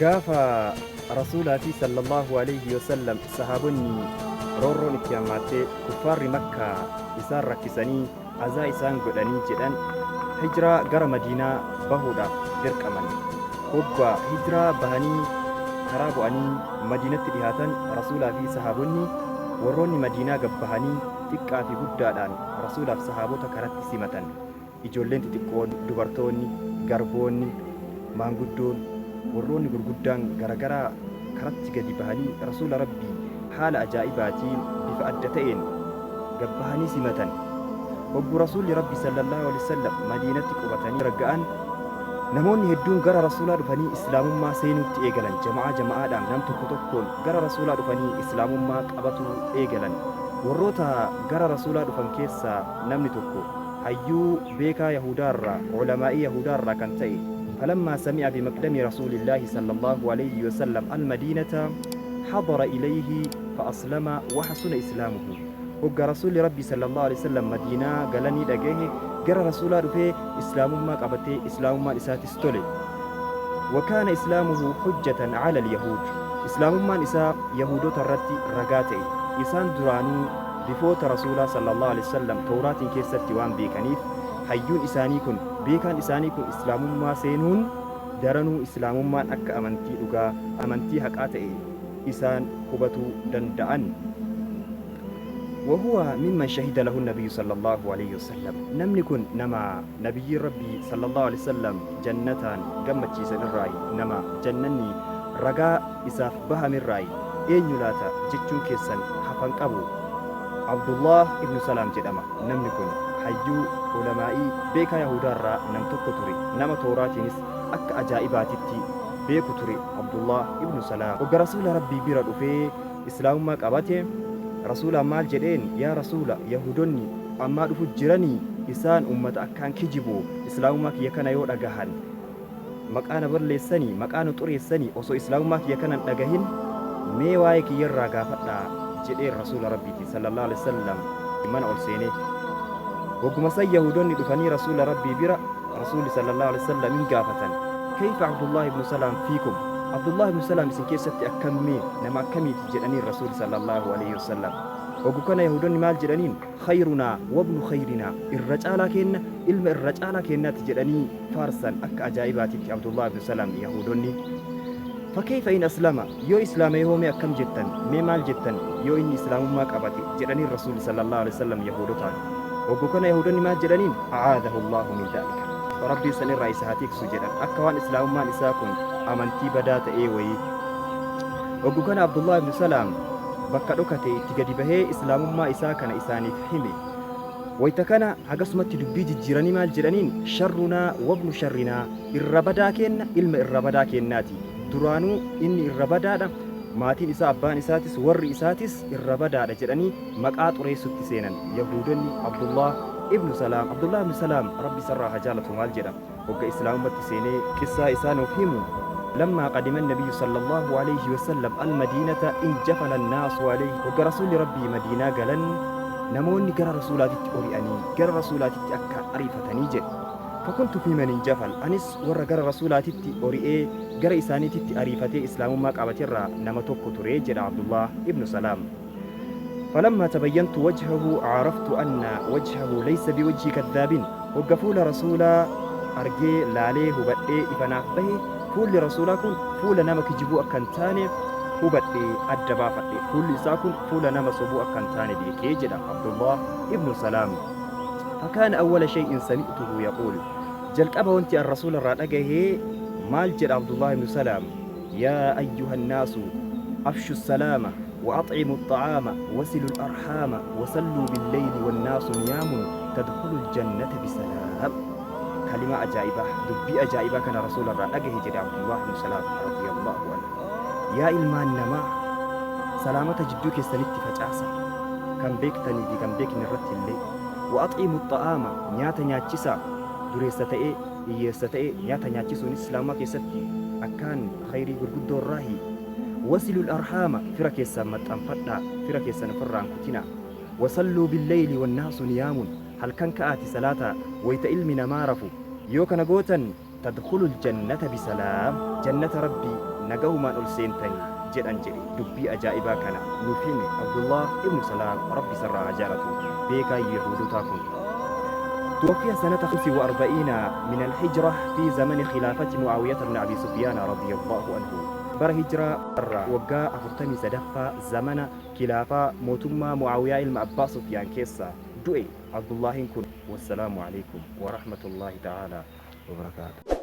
Gaafa Rasuulaa fi Sallallaahu Aleyhi Wasallam Sahaabonni roorroon itti hammaattee kuffaarri Makkaa isaan rakkisanii azaa isaan godhanii jedhan hijraa gara Madiinaa bahuudhaaf dirqaman. Hoggaa hijraa bahanii karaa bu'anii Madiinatti dhihaatan Rasuulaa fi Sahaabonni warroonni Madiinaa gad bahanii xiqqaa fi guddaadhaan Rasuulaaf Sahaabota karatti simatan. Ijoolleen xixiqqoon, dubartoonni, garboonni, maanguddoon, warroonni gurguddaan garagaraa karatti gadi bahanii Rasuula Rabbii haala ajaa'ibaatiin bifa adda ta'een gad bahanii simatan. Hoggu Rasuulli Rabbii sallallaahu aleyhi wasallam Madiinatti qubatanii ragga'an, namoonni hedduun gara Rasuulaa dhufanii Islaamummaa seenuutti eegalan. Jama'aa jama'aadhaan nam tokko tokkoon gara Rasuulaa dhufanii Islaamummaa qabatuu eegalan. Warroota gara Rasuulaa dhufan keessaa namni tokko hayyuu beekaa Yahuudaarraa, ulamaa'ii Yahuudaarraa kan ta'e, falammaa sami'a bimaqdami Rasuulillaahi sallallaahu aleyhi wasallam al-madiinata hadara ilayhi fa aslama wa hasuna islaamuhu. Hogga Rasuulli Rabbii sallallaahu aleyhi wasallam Madiinaa galanii dhagahe gara Rasuulaa dhufee Islaamummaa qabatee Islaamummaan isaatis tole. Wa kaana islaamuhu hujjatan alal yahuud. Islaamummaan isaa Yahuudota irratti ragaa ta'e. Isaan duraanuu bifoota Rasuulaa sallallaahu aleyhi wasallam Towraatiin keessatti waan beekaniif, hayyuun isaanii kun, beekaan isaanii kun Islaamummaa seenuun daranuu Islaamummaan akka amantii dhugaa, amantii haqaa ta'e isaan hubatuu danda'an. Wa huwa mimman shahida lahu nabiyyu sallallaahu aleyhi wasallam. Namni kun nama Nabiyyiin Rabbii sallallaahu aleyhi wasallam jannataan gammachiisan irraayi, nama jannanni ragaa isaaf bahamerraayi. Eenyu laata jechuun keessan hafa hin qabu. Abdullaah ibnu Salaam jedhama. Namni kun hayyuu, ulamaa'ii, beekaa Yahuudaarraa nam tokko ture. Nama Towraatiinis akka ajaa'ibaatitti beeku ture Abdullaah ibnu Salaam. Hogga Rasuula Rabbii bira dhufee Islaamummaa qabate, Rasuulaan maal jedheen, Yaa Rasuula, Yahuudonni ammaa dhufu jiranii isaan ummata akkaan kijibu, Islaamummaa kiyya kana yoo dhagahan, maqaa na balleessanii, maqaa nu xureessanii, osoo Islaamummaa kiyya kana hin dhagahin mee waa'ee kiyyarraa gaafadhaa jedheen Rasuula Rabbiitiin sallallaahu aleyhi wasallam mana ol seenee. Wagguma san Yahuudonni dhufanii Rasuula Rabbii bira Rasuulli sallallaahu aleyhi wasallam in gaafatan, Keyfa Abdullaahi ibnu Salaam fiikum? Abdullaahi ibnu Salaam isin keessatti akkam mee, nama akkamiiti jedhaniin Rasuulli sallallaahu aleyhi wasallam. Waggu kana Yahuudonni maal jedhaniin? Khayrunaa wabnu khayrinaa, irra caalaa keenna, ilma irra caalaa keennaati jedhanii faarsan akka ajaa'ibaatitti Abdullaah ibnu Salaam Yahuudonni. Fakeyfa in aslama, yoo islaamaye hoo mee akkam jettan, mee maal jettan yoo inni islaamummaa qabate jedhaniin Rasuulli sallallaahu aleyhi wasallam Yahuudotaan. Waggu kana Yahuudonni maal jedhaniin? A'aadahu Allaahu min dhaalika. Rabbiin san irraa isa haa tiksu jedhan akka waan islaamummaan isaa kun amantii badaa ta'ee wayii. Waggu kana Abdullaah ibnu Salaam bakka dhokatee itti gadi bahee islaamummaa isaa kana isaaniif hime. Wayta kana hagasumatti dubbii jijjiiranii maal jedhaniin? Sharrunaa wabnu sharrinaa, irra badaa keenna, ilma irra badaa keennaati. Duraanuu inni irra badaadha, maatiin isaa abbaan isaatis warri isaatis irra badaadha jedhanii maqaa xureessutti seenan Yahuudonni Abdullaah ibnu Salaam. Abdullaah ibnu Salaam Rabbi isarraa haa jaalatu maal jedha? Hogga islaamummatti seenee qissaa isaa nuuf himu, Lammaa qadima Nabiyyu sallallaahu aleyhi wasallam al-madiinata injafala an-naasu aleyhi, hogga Rasuulli Rabbii Madiinaa galan namoonni gara Rasuulaatitti ori'anii, gara Rasuulaatitti akkaan ariifatanii jedhe. Fakuntu fii man injafal, anis warra gara Rasuulaatitti ori'ee gara isaaniititti ariifatee islaamummaa qabaterraa nama tokko ture jedha Abdullaah ibnu Salaam. Falammaa tabayyantu wajhahu araftu anna wajhahu laysa biwajhi kadhaabin, hogga fuula Rasuulaa argee laalee hubadhee ifa naaf bahe, fuulli Rasuulaa kun fuula nama kijibuu akka hin taane hubadhe, adda baafadhe, fuulli isaa kun fuula nama sobuu akka hin taane beeke jedha Abdullah ibnu Salaam. Fakaana awwala shay'in sami'tuhu yaquul, jalqaba wanti an Rasuularraa dhagahe maal jedha Abdullah ibnu Salaam, Yaa ayyuhannaasu afshu salaama wa axcimu axxa'aama wa silul arhaama wa salluu billeyli wannaasu niyaamun tadkhulul jannata bisalaam. Kalimaa ajaa'ibaa, dubbii ajaa'ibaa kana Rasuula irraa dhagahe jedhe Abdullaah ibnu Salaam radiyallaahu anhu. Yaa ilmaan namaa! Salaamata jidduu keessanitti facaasaa, kan beektanii fi kan beekne irratti illee. Wa axcimu axxa'aama, nyaata nyaachisaa, dureessa ta'ee, hiyyeessa ta'ee nyaata nyaachisuunis Islaamummaa keessatti akkaan khayrii gurguddoo irraahi. Wasilul arhaama, fira keessan maxxanfadhaa, fira keessan ofirraa hin kutinaa. Wasalluu billeyli wannaasu niyaamun, halkan ka'aati salaataa wayta ilmi namaa rafu. Yoo kana gootan tadkhulul jannata bisalaam, jannata Rabbii Nagahumaan ol seentanii jedhan jedhe dubbii ajaa'ibaa kana nuuf hime Abdullah ibnu Salaam Rabbi isarraa haa jaalatu beekaa Yahuudotaa kun. توفي سنة 45 من الهجرة في زمن خلافة معاوية بن أبي سفيان رضي الله عنه bara hijiraa irraa waggaa 43ffaa zamana kilaafaa mootummaa Mu'aawiyaa ilma Abbaa Sufyaan keessa du'e Abdullaahiin kun. Wassalaamu Aleykum Warahmatullaahi Ta'aalaa Wabarakaatuh.